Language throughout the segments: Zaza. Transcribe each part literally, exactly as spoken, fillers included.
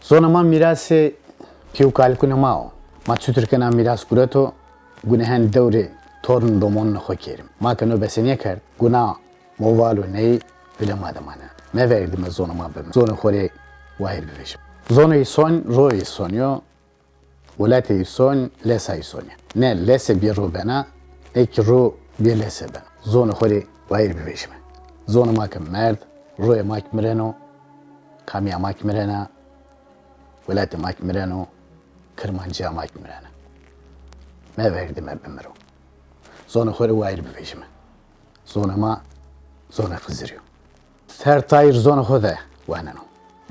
Zona ma mîrasê pî û kalikûnê ma o. Ma çutir ke na mîras gureto, gune hen dewrê torn û domonunê xo kerîme. Ma ke no bese nêkerd, guna moval û ney vile ma de manena. Meverdîme zonê ma bimiro. Zonê xo rê wayîr bivejîme. Zonê îson, royê îsonî yo. Welatê îson, lesa îsonî ya. Ne lese bê ro bena, ne kî ro bê lese bena. Zonê xo rê wayîr bivejîme. Zonê ma ke merd, royê ma kî mireno, kamîya ma kî mirena, welatê ma kî mireno, kirmancîya ma kî mirena. Meverdîme bimiro. Zonê xo rê wayîr bivejîme. Zonê ma zonê Xizirî yo. Her tayîr zonê xo de waneno.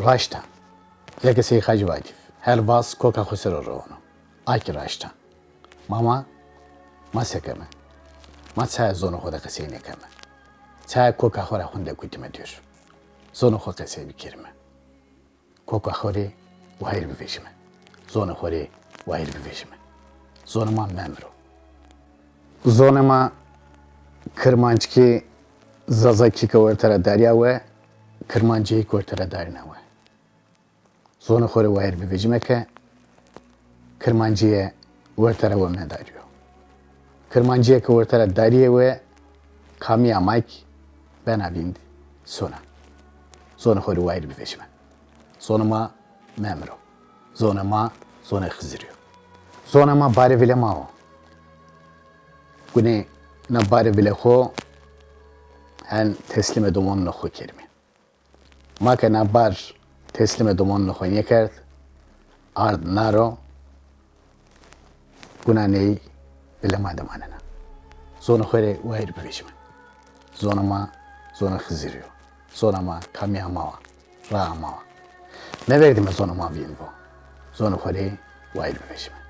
Raşt a. Zeke Sey Hacî Vakîf her vas koka xo ser o rewono. A kî raşt a. Ma ma, ma se keme? Ma çaya zonê xo de qesey nêkeme? Çaya koka xo ra hunde kutîme dûr? Zonê xo qesey bikerîme. Koka xo rê wayîr bivejîme. Zonê xo rê wayîr bivejîme. Zonê ma memiro. Zonê ma kirmanckî, zazakî ke werte ra darîya we, kirmancîye kî werte ra darîna we. Zonê xo rê wayîr bivejîme ke kirmancîye werte ra we medarîyo. Kirmancîye ke werte ra darîyê we, kamîya ma kî bena vînd, sona. Zonê xo rê wayîr bivejîme. Zonê ma memiro. Zonê ma zonê Xizirî yo. Zonê ma barê vile ma o. Gune na barê vile xo hen teslîmê domonunê xo kerîme. Ma ke na bar teslîmê domonunê xo nêkerd, ard na ro, guna ney vile ma de manena. Zonê xo rê wayîr bivejîme. Zonê ma zonê Xizirî yo. Zona ma kamîya ma wa, raa ma wa. Meverdîme zonê ma vînd vo. Zonê xo rê wayîr bivejîme.